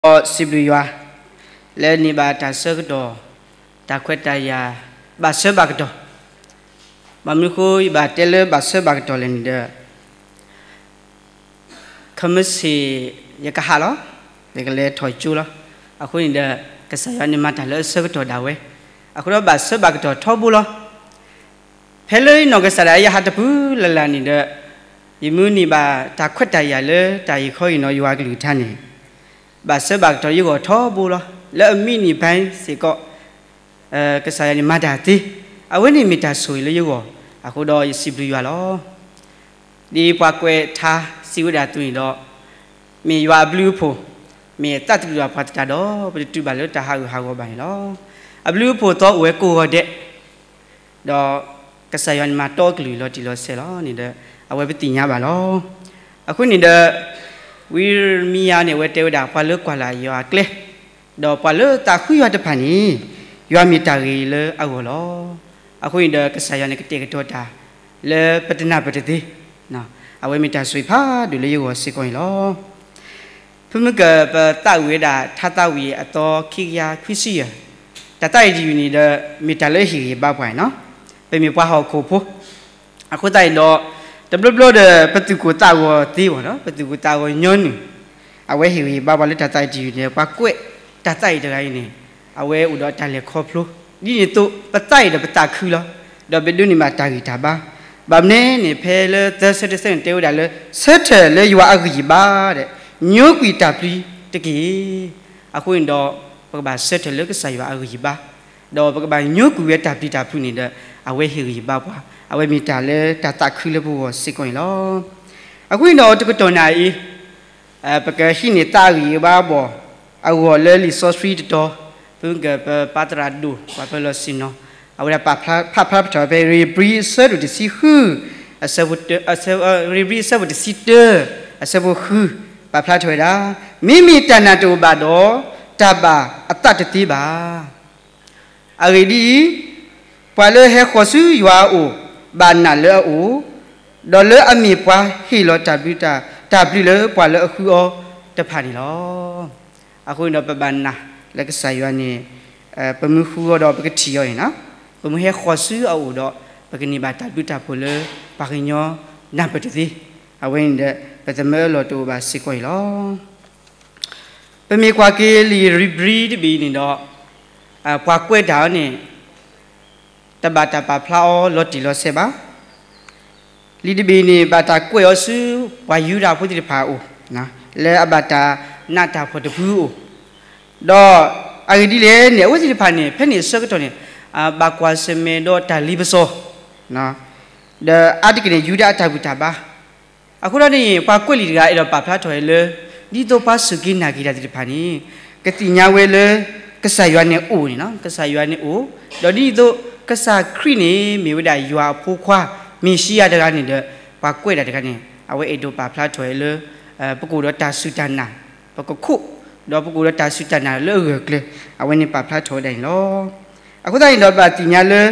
ဒီးစံးဘျုးယွၤ လၢန့ၢ်ဘၣ်တၢ်ဆၢကတီၢ် တၢ်ခွဲးတၢ်ယာ် ဘၣ်ဆၢဘၣ်ကတီၢ်, ဘၣ်မနုၤအဃိ ယဘၣ်တဲလၢဘၣ်ဆၢဘၣ်ကတီၢ်လဲၣ်န့ၣ်ဒီး ခမ့ၢ်ဆ့ၣ်ယကဟးလီၤ, ယကလဲၤထီၣ်ကၠိလီၤ. အဃိန့ၣ်ဒီး ကစၢ်ယွၤန့ၣ်မၤတၢ်လၢအဆၢကတီၢ်ဒၣ်ဝဲ, အဃိဒီးဘၣ်ဆၢဘၣ်ကတီၢ်ထီဘိလီၤ. ဖဲလၢယနီၢ်ကစၢ်ဒၣ်ယဟးတပူၤလၢ်လၢ်န့ၣ်ဒီး ယမ့ၢ်န့ၢ်ဘၣ်တၢ်ခွဲးတၢ်ယာ်လၢတၢ်အံၤခီအံၤနီၤ ယွၤကလုၢ်ကထါန့ၣ် ဘၣ်ဆၢဘၣ်ကတီၢ်ယဂီၢ်ထီဘိလီၤ. လၢအမံးနံးဘၣ်စ့ၢ်ကီး ကစၢ်ယွၤန့ၣ်မၤတၢ်သ့, အဝဲန့ၣ်မ့ၢ်တၢ်ဆိၣ်ဂ့ၤလၢယဂီၢ်, အဃိဒီးယစံးဘျုးယွၤလီၤ. ဒ်ပှၤကွဲးထါစံးဝဲဒၣ်အသိးန့ၣ်ဒီး မ့ၢ်ယွၤအဘျုးအဖှိၣ်, မ့ၢ်အသးတဒူၣ်ပှၤသတးဒီး ပတတုၤဘၣ်လၢတၢ်ဟးဂူာ်ဟးဂီၤဘၣ်န့ၣ်လီၤ. အဘျုးအဖှိၣ်သီအိၣ်ဝဲကိးဂီၤဒဲး, ဒီးကစၢ်ယွၤန့ၣ်မၤတီအကလုၢ်လီၤတံၢ်လီၤဆဲးလီၤန့ၣ်ဒီး အဝဲပသ့ၣ်ညါဘၣ်လီၤ. အဃိန့ၣ်ဒီး ဝံယံးရမံယၤန့ၣ် အဝဲတဲဝဲဒၣ် ပှၤလၢကွၢ်လၢ်ယွၤအကျဲ ဒီးပှၤလၢသးခုယွၤတဖၣ်န့ၣ် ယွၤမ့ၢ်တၢ်ဂ့ၤလၢအဂီၢ်လီၤ. အဃိန့ၣ်ဒီး ကစၢ်ယွၤန့ၣ်ကတဲာ်ကတီၤတၢ် လၢပတနၢ်ပၢၢ်တသ့, အဝဲမ့ၢ်တၢ်ဆိၣ်ဂ့ၤဖးဒိၣ်လၢယဂီၢ်စ့ၢ်ကီးန့ၣ်လီၤ. ဖုမုၢ်ကၢၢ် ပသးဝံၣ်ဝဲဒၣ် ထါသးဝံၣ်အသီခံကယၤခွံဆံယဲၢ်, တၢ်သးဝံၣ်တယုၢ်န့ၣ်ဒီး မ့ၢ်တၢ်လၢဟ့ၣ်ဂံၢ်ဟ့ၣ်ဘါပှၤန့ၣ်လီၤ. ပမ့ၢ်ပှၤဟီၣ်ခိၣ်ဖိ အဃိသတးန့ၣ်ဒီး တဘျီဘျီဒီး ပသူၣ်ကိၢ်သးဂီၤသ့ဘၣ်ဒီး ပသူၣ်ကိၢ်သးဂီၤညီနုၢ် အဝဲဟ့ၣ်ဂံၢ်ဟ့ၣ်ဘါပှၤလၢတၢ်သးဝံၣ်တယုၢ်န့ၣ် ပှၤကွဲးတၢ်သးဝံၣ်တဂၤအံၤန့ၣ် အဝဲအိၣ်ဒီးတၢ်လဲၤခီဖျိ ဒ်န့ၣ်အသိး ပသးဝံၣ်ဒီးပသးခုလီၤ. ဒီးပဒိးန့ၢ်ဘၣ်တၢ်ဂံၢ်တၢ်ဘါ ဘၣ်မနုၤန့ၣ် ဖဲလၢသၢဆၢတဆၢန့ၣ် တဲဝဲဒၣ်လၢ ဆၢထၢၣ်လၢယွၤအဂံၢ်ဘါဒီး ညိကွံာ်တၢ်ပျံၤတက့ၢ်. အဃိန့ၣ်ဒီး ပကဘၣ်ဆၢထၢၣ်လၢကစၢ်ယွၤအဂံၢ်ဘါ ဒီးပကဘၣ်ညိကွံာ်ဝဲတၢ်ပျံၤတၢ်ဖုးန့ၣ်ဒီး အဝဲဟ့ၣ်ဂံၢ်ဟ့ၣ်ဘါပှၤ အဝဲမ့ၢ်တၢ်လၢတၢ်သးခုလၢပဂီၢ်စ့ၢ်ကီးန့ၣ်လီၤ. အဃိန့ၣ်ဒီးတကတီၢ်နၢ်အံၤ ပကဟံးန့ၢ်သးဂံၢ်ဘါဘီၣ် အဂီၢ်လၢလံာ်စီဆှံတတီၤ ဖုကပပၢ်သရၣ်ဒိၣ် ပှၤပၢလီၢ်ဆ့ၣ်နီၤ အဝဲဒၣ်ပာ်ဖျါဖးဖျါပထီၣ်ဖဲ ဧ့ၤဘြံၤအဆၢဒိၣ်တဆံဃု အဆၢဖိ ဧ့ၤဘြံၤအဆၢဖိတဆံတၢ အဆၢဖိဃု ပာ်ဖျါထီၣ်ဝဲဒၣ် မ့မ့ၢ်တၢ်နာ်တအိၣ်ဘၣ်ဒီး တၢ်ဘၣ်အသးတသ့ဘၣ်. အဂ့ၢ်ဒ်အံၤ, ပှၤလၢဟဲဃီၤဆူယွၤအအိၣ် ဘၣ်နာ်လၢအအိၣ်, ဒီးလၢအမ့ၢ်ပှၤဟ့ၣ်လီၤတၢ်ဘျုးတၢ် တၢ်ဘျုးလၢပှၤလၢအဃုအီၤတဖၣ်န့ၣ်လီၤ. အဃိန့ၣ်ဒီးပဘၣ်နာ်လၢကစၢ်ယွၤန့ၣ် ပမ့ၢ်ဃုအီၤဒီးပကထံၣ်အီၤန့ၣ်လီၤ. ပမ့ၢ်ဟဲဃီၤဆူအအိၣ်ဒီး ပကန့ၢ်ဘၣ်တၢ်ဘျုးတၢ်ဖှိၣ်လၢ ပှၤကညီနၢ်ပၢၢ်တသ့, အဝဲန့ၣ်ဒီး ပသမၢအၢၣ်လီၤတအိၣ်ဘၣ်စ့ၢ်ကီးန့ၣ်လီၤ. ပမ့ၢ်ကွၢ်က့ၤလံာ်ဧ့ၤဘြံၤတဘ့ၣ်အံၤန့ၣ်ဒီး ပှၤကွဲးတၢ်အီၤန့ၣ် တဘၣ်တၢ်ပာ်ဖျါအီၤလီၤတံၢ်လီၤဆဲးဘၣ်. လံာ်တဘ့ၣ်အံၤန့ၣ် ဘၣ်တၢ်ကွဲးအီၤဆူ ပှၤယူဒၤဖိသ့ၣ်တဖၣ်အအိၣ်, လၢအဘၣ်တၢ်နးတၢ်ဖှီၣ်တဖုအအိၣ်, ဒီးအဂ့ၢ်ဒ်လဲၣ်န့ၣ် အဝဲသ့ၣ်တဖၣ်န့ၣ် ဖဲန့ၣ်အဆၢကတီၢ်န့ၣ် ဘၣ်ကွၢ်ဆၢၣ်မဲာ်ဒီးတၢ်လ့ပစီ ဒီးအါတက့ၢ်န့ၣ် ယူဒၤအတၢ်ဘူၣ်တၢ်ဘါ. အဃိဒီးန့ၣ် ပှၤကွဲးလံာ်တဂၤအဲၣ်ဒိးပာ်ဖျါထီၣ်ဝဲလၢ ဒ်သိးပှၤစူၢ်က့ၤနာ်က့ၤတၢ်သ့ၣ်တဖၣ်န့ၣ် ကသ့ၣ်ညါဝဲလၢ ကစၢ်ယွၤန့ၣ်အိၣ်န့ၣ်လီၤ. ကစၢ်ယွၤန့ၣ်အိၣ်, ဒီးဒ်သိးကစၢ်ခရံာ်န့ၣ် မ့ၢ်ဝဲဒၣ်ယွၤအဖိခွါ မ့ၣ်ၡံအၤတဂၤန့ၣ်ဒီး ပှၤကွဲးတၢ်တဂၤန့ၣ် အဝဲအဲၣ်ဒိးပာ်ဖျါထီၣ်ဝဲလၢ ပကအိၣ်ဒီးတၢ်စူၢ်တၢ်နာ်, ပကခိၣ်, ဒီးပကအိၣ်ဒီးတၢ်စူၢ်တၢ်နာ်လၢအဂၢၢ်အကျၢၤ, အဝဲန့ၣ်ပာ်ဖျါထီၣ်ဝဲဒၣ်န့ၣ်လီၤ. အဃိသတးန့ၣ်ဒီး ဘၣ်သ့ၣ်ညါလၢ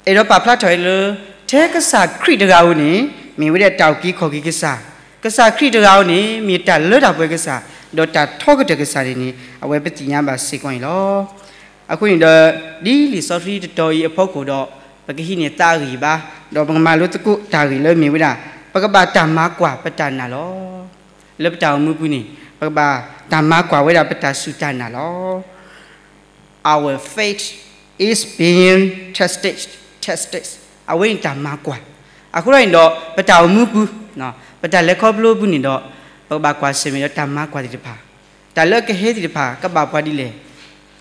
အဲၣ်ဒိးပာ်ဖျါထီၣ်ဝဲလၢ ထဲကစၢ်ခရံာ်တဂၤဧိၤန့ၣ် မ့ၢ်ဝဲဒၣ်တၢ်အုၣ်က့ၤခီၣ်က့ၤကစၢ်, ကစၢ်ခရံာ်တဂၤဧိၤန့ၣ် မ့ၢ်တၢ်လၢတၢ်ပှဲၤကစၢ်, ဒီးတၢ်ထီကတၢၢ်ကစၢ်န့ၣ်န့ၣ် အဝဲပသ့ၣ်ညါဘၣ်စ့ၢ်ကီးန့ၣ်လီၤ. အဃိန့ၣ်ဒီး ဒ်လံာ်စီဆှံတတီၤအံၤအဖီခိၣ်ဒီး ပကဟံးန့ၢ်သးအဂံၢ်ဘါ, ဒီးပကမၤလိသကိးတၢ်ဂ့ၢ်လၢမ့ၢ်ဝဲဒၣ် ပကဘၣ်တၢ်မၤကွၢ်ပတၢ်နာ်လီၤ. လၢပတၢ်အိၣ်မူပူၤန့ၣ် ပကဘၣ်တၢ်မၤကွၢ်ဝဲဒၣ်ပတၢ်စူၢ်တၢ်နာ်လီၤ. Our faith is being tested, tested. အဝဲန့ၣ်တၢ်မၤကွၢ်. အဃိဒီးန့ၣ်ဒီး ပတၢ်အိၣ်မူပူၤ, ပတၢ်လဲၤခီဖျိပူၤန့ၣ်ဒီး ပကဘၣ်ကွၢ်ဆၢၣ်မဲာ်ဒီးတၢ်မၤကွၢ်သ့ၣ်တဖၣ်, တၢ်လၢအကဟဲသ့ၣ်တဖၣ် ကဘၣ်ပှၤဒ်လဲၣ်,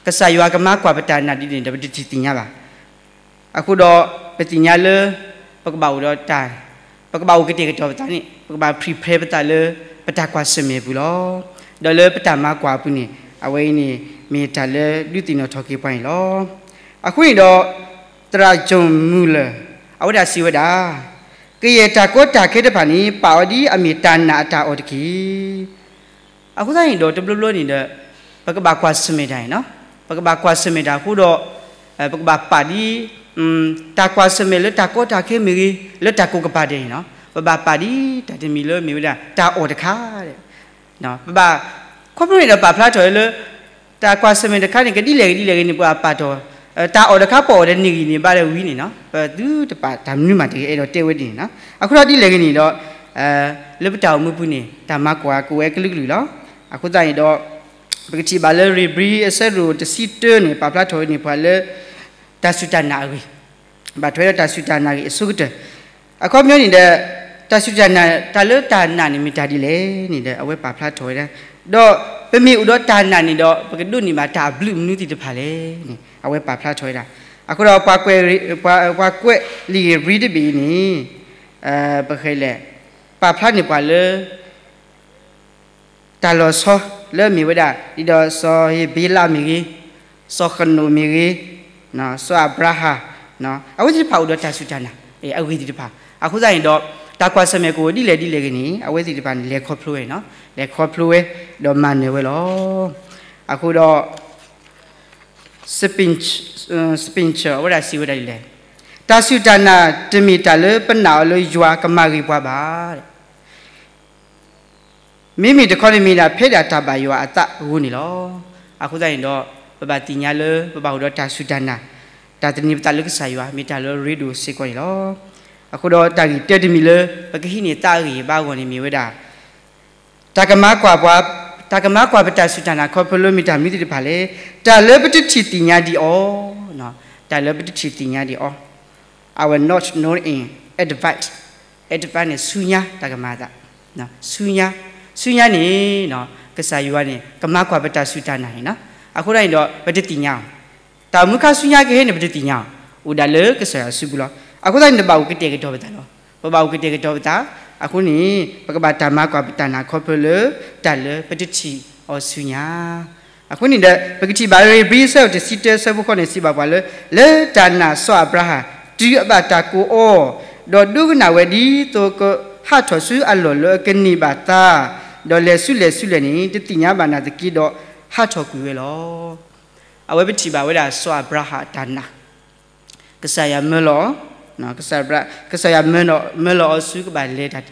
ကစၢ်ယွၤကမၤကွၢ်ပတၢ်နာ်ဒ်လဲၣ်န့ၣ်ဒီး ပတထံၣ်သ့ၣ်ညါဘၣ်. အဃိဒီး ပသ့ၣ်ညါလၢ ပကဘၣ်အိၣ်ဒီးတၢ်, ပကဘၣ်အိၣ်ကတဲာ်ကတီၤပသးန့ၣ် ပကဘၣ် prepare ပသးလၢ ပတၢ်ကွၢ်ဆၢၣ်မဲာ်ပူၤလီၤ. ဒီးလၢပတၢ်မၤကွၢ်အပူၤန့ၣ် အဝဲအံၤန့ၣ် မ့ၢ်တၢ်လၢဒုးသ့ၣ်နီၣ်ထီၣ်က့ၤပှၤန့ၣ်လီၤ. အဃိန့ၣ်ဒီး သရၣ် John Muller အဝဲဒၣ်စံးဝဲဒၣ် ကယဲၢ်တၢ်ကီတၢ်ခဲတဖၣ်န့ၣ် ပာ်အီၤဒ်အမ့ၢ်တၢ်နာ်အတၢ်အီၣ်တက့ၢ်. အဃိသတးန့ၣ်ဒီး တဘျီဘျီန့ၣ်ဒီး ပကဘၣ်ကွၢ်ဆၢၣ်မဲာ်တၢ်န့ၣ်လီၤ. ပကဘၣ်ကွၢ်ဆၢၣ်မဲာ်တၢ်အဃိဒီး ပကဘၣ်ပာ်ဒ် တၢ်ကွၢ်ဆၢၣ်မဲာ်လၢတၢ်ကီတၢ်ခဲမ့ၢ်ဂ့ၤ လၢတၢ်ကိးကပၤဒဲးန့ၣ်လီၤ. ပဘၣ်ပာ်ဒ်တၢ်တမံၤလၢမ့ၢ်ဝဲဒၣ်တၢ်အီၣ်တခါ, ပဘၣ် ခီဖျိန့ၣ်ဒီးပာ်ဖျါထီၣ်ဝဲလၢ တၢ်ကွၢ်ဆၢၣ်မဲာ်တခါန့ၣ် ကဒ်လဲၣ်ဂ့ၤဒ်လဲၣ်ဂ့ၤန့ၣ် ပှၤပာ်ထီၣ် တၢ်အီၣ်တခါပအီၣ်ဒီးန့ၢ်ဂံၢ်န့ၢ်ဘါဒီးဝံၤန့ၣ်နီၤ ပသုတပာ်တၢ်မနုၤမးတဂ့ၤ အဲၣ်ဒိးတဲဝဲဒ်န့ၣ်နီၤ. အဃိဒီးဒ်လဲၣ်ဂ့ၤန့ၣ်ဒီး လၢပတၢ်အိၣ်မူပူၤန့ၣ် တၢ်မၤကွၢ်ကအိၣ်ဝဲကလုာ်ကလုာ်လီၤ. အဃိသတးန့ၣ်ဒီး ပကထံၣ်ဘၣ်လၢ ဧ့ၤဘြံၤအဆၢဒိၣ်တဆံတၢန့ၣ် ပာ်ဖျါထီၣ်ဝဲန့ၣ်ပှၤလၢ တၢ်စူၢ်တၢ်နာ်အဂ့ၢ်, ဘၣ်ထွဲဒီးတၢ်စူၢ်တၢ်နာ်အဂ့ၢ်အဆိကတၢၢ်. အခီပညီန့ၣ်ဒီး တၢ်စူၢ်တၢ်နာ် တၢ်လၢတၢ်နာ်န့ၣ်မ့ၢ်တၢ်ဒ်လဲၣ်န့ၣ်ဒီး အဝဲပာ်ဖျါထီၣ်ဝဲဒၣ်, ဒီးပမ့ၢ်အိၣ်ဒီးတၢ်နာ်န့ၣ်ဒီး ပကဒိးန့ၢ်ဘၣ်တၢ်အဘျုးမနုၤသ့ၣ်တဖၣ်လဲၣ်န့ၣ် အဝဲပာ်ဖျါထီၣ်ဝဲဒၣ်. အဃိဒီးပှၤကွဲး ပှၤကွဲးလံာ်ဧ့ၤဘြံၤတဘ့ၣ်အံၤန့ၣ် ပဃဲလဲၣ် ပာ်ဖျါန့ၢ်ပှၤလၢ တၢ်လီၤဆီလၢအမ့ၢ်ဝဲဒၣ် ဒ်သိးစီၤဧ့ၤဘ့လးမ့ၢ်ဂ့ၤ, စီၤဃနိာ်မ့ၢ်ဂ့ၤ, စီၤအၤဘြၤဟၣ်, အဝဲသ့ၣ်တဖၣ်အိၣ်ဒီးတၢ်စူၢ်တၢ်နာ် အဂ့ၢ်သ့ၣ်တဖၣ်. အဃိသတးန့ၣ်ဒီး တၢ်ကွၢ်ဆၢၣ်မဲာ်ကအိၣ်ဒ်လဲၣ်ဒ်လဲၣ်ဂ့ၤန့ၣ် အဝဲသ့ၣ်တဖၣ်န့ၣ် လဲၤခီဖျိဝဲနီၤ, လဲၤခီဖျိဝဲ ဒီးမၤနၢၤဝဲလီၤ. အဃိဒီး Spin-, Spencer အဝဲဒၣ်စံးဝဲဒၣ်ဒ်လဲၣ်, တၢ်စူၢ်တၢ်နာ်တမ့ၢ်တၢ်လၢပနာ်အီၤလၢယွၤကမၤဂ့ၤပှၤဘၣ်. မ့မ့ၢ်တခီန့ၣ်မ့ၢ်ဒၣ်ဖဲဒၣ်တၢ်ဘၣ်ယွၤအသးအဃိန့ၣ်လီၤ. အဃိသတးန့ၣ်ဒီး ပဘၣ်သ့ၣ်ညါလၢ ပဘၣ်အိၣ်ဒီးတၢ်စူၢ်တၢ်နာ်, တၢ်သန့ၤပသးလၢကစၢ်ယွၤ မ့ၢ်တၢ်လၢအရ့ဒိၣ်စ့ၢ်ကီးန့ၣ်လီၤ. အဃိဒီးတၢ်ဂ့ၢ်တၢတမံၤလၢ ပကဟံးန့ၢ်သးအဂံၢ်ဘါအဂီၢ်န့ၣ်မ့ၢ်ဝဲဒၣ် တၢ်ကမၤကွၢ်ပှၤ, တၢ်ကမၤကွၢ်ပတၢ်စူၢ်တၢ်နာ်ခီဖျိလၢမ့ၢ်တၢ်မနုၤသ့ၣ်တဖၣ်လဲၣ်, တၢ်လၢပတထံၣ်သ့ၣ်ညါဒံးအီၤ, တၢ်လၢပတထံၣ်သ့ၣ်ညါဒံးအီၤ, our not known in advance, advance န့ၣ် ဆူညါတၢ်ကမၤအသး, ဆူညါ, ဆူညါန့ၣ် ကစၢ်ယွၤန့ၣ် ကမၤကွၢ်ပတၢ်စူၢ်တၢ်နာ်န့ၣ်နီၤ, အဃိဒၣ်န့ၣ်ဒီး ပတသ့ၣ်ညါအီၤ, တၢ်အိၣ်မူခါဆူညါကဟဲန့ၣ် ပတသ့ၣ်ညါအီၤ, အိၣ်ဒၣ်လၢကစၢ်ယွၤစုပူၤလီၤ. အဃိသတးန့ၣ် ပဘၣ်အိၣ်ကတဲာ်ကတီၤပသးလီၤ. ပဘၣ်အိၣ်ကတဲာ်ကတီၤပသး, အဃိန့ၣ် ပကဘၣ်တၢ်မၤကွၢ်ပတၢ်နာ်ခီဖျိလၢ တၢ်လၢပတထံၣ်အီၤဆူညါ. အဃိန့ၣ်ဒီး ပကထံၣ်ဘၣ်လၢ ဧ့ၤဘြံၤဆၢဒိၣ်တဆံတၢဆၢဖိဃိးန့ၣ် စံးဘၣ်ပှၤလၢ လၢတၢ်နာ်စီၤအၤဘြၤဟၣ် တုၤအဘၣ်တၢ်ကိးအီၤ, ဒီးဒိကနၣ်ဝဲဒ်သိးကဟးထီၣ်ဆူအလီၢ်လၢအကန့ၢ်ဘၣ်သါ, ဒီးလဲၤဆူလဲၣ်ဆူလဲၣ်န့ၣ် တသ့ၣ်ညါဘၣ်နာ်သက့ဒီး ဟးထီၣ်ကွံာ်ဝဲလီၤ. အဝဲပထံၣ်ဘၣ်ဝဲဒၣ်စီၤအၤဘြၤဟၣ်အတၢ်နာ်, ကစၢ်ယွၤမၢလီၤအီၤ, ကစၢ်ယွၤမၢလီၤအီၤဆူကဘၣ်လဲၤတၢ်,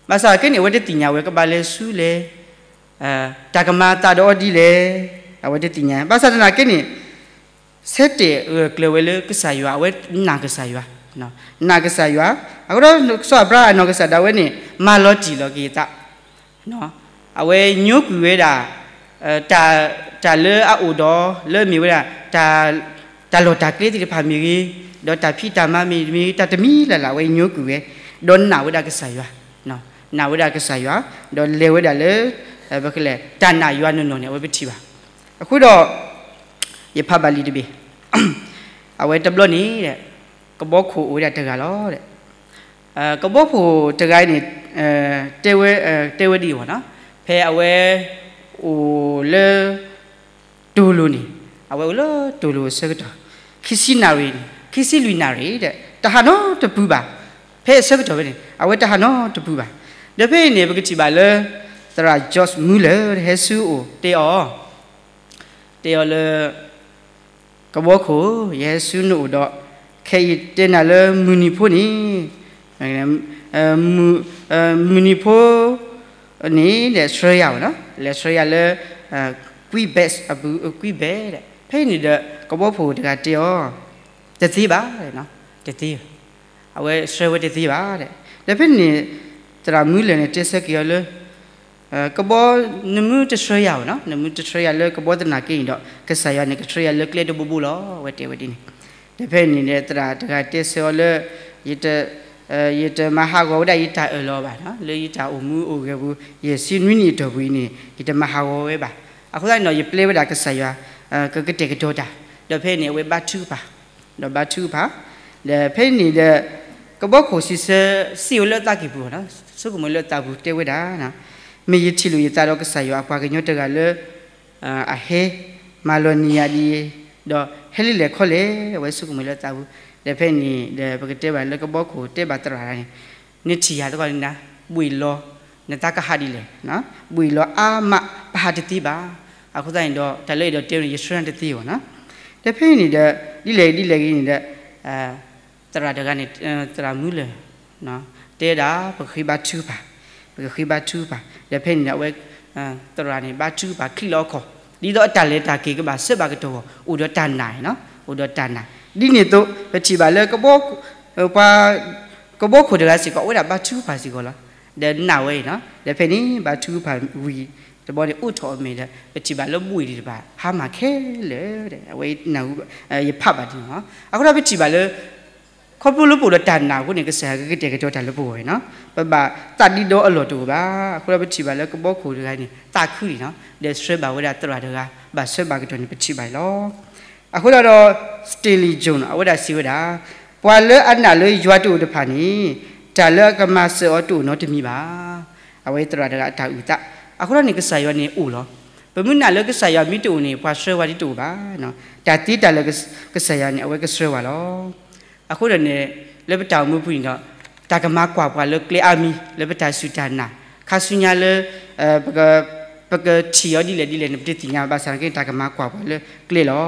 ဘၣ်ဆၣ်က့န့ၣ် အဝဲတသ့ၣ်ညါဝဲကဘၣ်လဲၤဆူလဲၣ်, တၢ်ကမၤအသးဒီးအီၤဒ်လဲၣ်, အဝဲတသ့ၣ်ညါ, ဘၣ်ဆၣ်သနာ်က့န့ၣ် ဆၢတဲာ်ဂၢၢ်ကျၢၤဝဲလၢကစၢ်ယွၤ, အဝဲနာ်ကစၢ်ယွၤ, နာ်ကစၢ်ယွၤ, အဃိဒီးစီၤအၤဘြၤဟၣ်အနီၢ်ကစၢ်ဒၣ်ဝဲန့ၣ် မၤလီၤတံၢ်လီၤက့ၤအသး အဝဲညိကွံာ်ဝဲဒၣ် တၢ်လၢအအိၣ်ဒီး လၢအမ့ၢ်ဝဲဒၣ် တၢ်လီၢ်တၢ်ကျဲသ့ၣ်တဖၣ်မ့ၢ်ဂ့ၤ, ဒီးတၢ်ဖံးတၢ်မၤမ့ၢ်ဂ့ၤ, တၢ်တမံၤလၢ်လၢ် အဝဲညိကွံာ်ဝဲ, ဒီးနာ်ဝဲဒၣ်ကစၢ်ယွၤ, နာ်ဝဲဒၣ်ကစၢ်ယွၤ, ဒီးလဲၤဝဲဒၣ်လၢ ပကလဲၤ တၢ်နာ်ယွၤနီၢ်နီၢ်န့ၣ် အဝဲပထံၣ်ဘၣ်. အဃိဒီး ယဖးဘၣ်လံာ်တဘ့ၣ်, အဝဲတဘျီန့ၣ် ကဘီခိၣ်အိၣ်ဝဲဒၣ်တဂၤလီၤ. ကဘီခိၣ်တဂၤအံၤန့ၣ် တဲဝဲ, တဲဝဲဒ်အံၤ, ဖဲအဝဲအိၣ်လၢ တိၢ်လိၤန့ၣ်, အဝဲအိၣ်လၢတိၢ်လိၤအဆၢကတီၢ် ခံဆံနၣ်ရံၣ်, ခံဆံလွံၢ်နၣ်ရံၣ်ဒီး တဟးနီတပူၤဘၣ်. ဖဲအဆၢကတီၢ်ဖဲန့ၣ် အဝဲတဟးနီတပူၤဘၣ်. ဒီးဖဲအံၤန့ၣ် ပကထံၣ်ဘၣ်လၢ သရၣ် George Muller ဟဲဆူအအိၣ်တဲအီၤ, တဲအီၤလၢ ကဘီခိၣ်, ယဟဲဆူနအိၣ်ဒီး ခဲအံၤတဲနၤလၢမုၢ်နံၤဖိန့ၣ်, မုၢ်နံၤဖိန့ၣ်ဒီး ဆှၢယၤဝဲနီၤ, လဲၤဆှၢယၤလၢ Quebec အပူၤ, Quebec ဒီး ဖဲအံၤန့ၣ်ဒီး ကဘီခိၣ်တဂၤတဲအီၤ, တသ့ဘၣ်, တသ့ဘၣ်, အဝဲဆှၢဝဲတသ့ဘၣ်. ဒီးဖဲန့ၣ် သရၣ် Muller န့ၣ် တဲဆၢက့ၤအီၤလၢ ကဘီ နမ့ၢ်တဆှၢယၤဘၣ်နီၤ, နမ့ၢ်တဆှၢယၤလၢကဘီသနာ်က့န့ၣ်ဒီး ကစၢ်ယွၤန့ၣ် ကဆှၢယၤလၢကျဲတဘိဘိလီၤ, အဝဲတဲဝဲဒ်န့ၣ်. ဒီးဖဲန့ၣ်ဒီး သရၣ်တဂၤတဲဆၢအီၤလၢ ယတ, ယတမၤဟးဂီၤဝဲဒၣ်ယတၢ်အၢၣ်လီၤဘၣ်, လၢယတၢ်အိၣ်မူအိၣ်ဂဲၤပူၤ ယဲၢ်ဆံနွံနံၣ်အတီၢ်ပူၤအံၤန့ၣ် ယတမၤဟးဂီၤဝဲဘၣ်. အဃိသတးန့ၣ်ဒီး ယပျဲဝဲဒၣ်ကစၢ်ယွၤ ကကတဲာ်ကတီၤတၢ်, ဒီးဖဲန့ၣ် အဝဲဘါထုကဖၣ်, ဒီးဘါထုကဖၣ်, ဒီးဖဲန့ၣ်ဒီး ကဘီခိၣ်စံးဆၢ စံးဝဲလၢအသးကံၢ်ပူၤ, ဆိကမိၣ်လၢအသးပူၤတဲဝဲဒၣ်, မ့ၢ်ယထံၣ်လိာ်ယသးဒီးကစၢ်ယွၤအပှၤကညီတဂၤလၢ အဟဲမၤလီၤနံၤယၤဒ်အံၤ, ဒီးဟဲလၢလဲၣ်ခီလဲၣ်, အဝဲဆိကမိၣ်လၢအသးပူၤ. ဒီးဖဲန့ၣ်ဒီး ပကတဲဘၣ်လၢကဘီခိၣ်တဲဘၣ်သရၣ်န့ၣ်, နထံၣ်ယၤသကိးန့ၣ် ဘှံးလီၤ နသးကဟးဒ်လဲၣ်, ဘှံးလီၤအါမး ပဟးတသ့ဘၣ်. အဃိသတးန့ၣ်ဒီး တၢ်လၢအဲၣ်ဒိးတဲန့ၣ် ယဆှၢနၤတသ့ဘၣ်နီၤ. ဒီးဖဲန့ၣ်ဒီး ဒ်လဲၣ်ဒ်လဲၣ်ဂ့ၤန့ၣ်ဒီး သရၣ်တဂၤန့ၣ် သရၣ် Muller တဲဒၣ် ပကဃ့ဘါထုကဖၣ်, ပကဃ့ဘါထုကဖၣ်. ဒီးဖဲန့ၣ်ဒီး အဝဲ သရၣ်န့ၣ် ဘါထုကဖၣ်ချံးလီၤအခီၣ်, ဒ်သိးအတၢ်လဲၤတၢ်က့ၤကဘၣ်ဆၢဘၣ်ကတီၢ်အဂီၢ် အိၣ်ဒီးတၢ်နာ်နီၤ, အိၣ်ဒီးတၢ်နာ်. ဒ်န့ၣ်အသိး ပထံၣ်ဘၣ်လၢ ပှၤ ကဘီခိၣ်တဂၤစ့ၢ်ကီး အဝဲဒၣ်ဘါထုကဖၣ်စ့ၢ်ကီးလီၤ. ဒီးနာ်ဝဲအံၤနီၤ, ဒီးဖဲန့ၣ် ဘါထုကဖၣ်ဝံၤတဘျီန့ၣ် အိးထီၣ်အမဲာ်ဒီး ပထံၣ်ဘၣ်လၢဘှ့ၣ်သ့ၣ်တဖၣ် ဟါမၢ်ခဲလၢာ်, အဝဲနၢ်ဟူ ယဖးဘၣ်ဒ်န့ၣ်လီၤ. အဃိဒီးပထံၣ်ဘၣ်လၢ ခီဖျိလၢပအိၣ်ဒီးတၢ်နာ်အဃိန့ၣ် ကစၢ်ယွၤကကတဲာ်ကတီၤတၢ်လၢပဂီၢ်အံၤနီၤ, ပဘၣ်သးဒ့ဒီအလီၢ်တအိၣ်ဘၣ်. အဃိဒီးပထံၣ်ဘၣ်လၢ ကဘီခိၣ်တဂၤန့ၣ် သးခုန့ၣ်နီၤ, ဒီးဆှၢဘၣ်ဝဲဒၣ်သရၣ်တဂၤ ဘၣ်ဆၢဘၣ်ကတီၢ်န့ၣ် ပထံၣ်ဘၣ်အံၤလီၤ. အဃိဒီး Stanley Jones အဝဲဒၣ်စံးဝဲဒၣ်, ပှၤလၢအနာ်လၢယွၤတအိၣ်တဖၣ်န့ၣ် တၢ်လၢအကမၤစၢၤအီၤတအိၣ်နီတမံၤဘၣ်. အဝဲသရၣ်တဂၤအတၢ်အုၣ်သး, အဃိဒီးန့ၣ် ကစၢ်ယွၤန့ၣ်အိၣ်လီၤ. ပမ့ၢ်နာ်လၢကစၢ်ယွၤမ့ၢ်တအိၣ်န့ၣ် ပှၤဆှၢဝဲဒၣ်တအိၣ်ဘၣ်. တၢ်သ့တၢ်လၢာ်ကစၢ်ယွၤန့ၣ် အဝဲကဆှၢဝဲလီၤ. အဃိဒီးန့ၣ် လၢပတၢ်အိၣ်မူပူၤန့ၣ်ဒီး တၢ်ကမၤကွၢ်ပှၤလၢကျဲအါမံၤ လၢပတၢ်စူၢ်တၢ်နာ်, ခါဆူညါလၢ ပကထံၣ်အီၤဒ်လဲၣ်ဒ်လဲၣ်န့ၣ် ပတသ့ၣ်ညါဘၣ်ဆၣ်က့ တၢ်ကမၤကွၢ်ပှၤလၢကျဲလီၤ.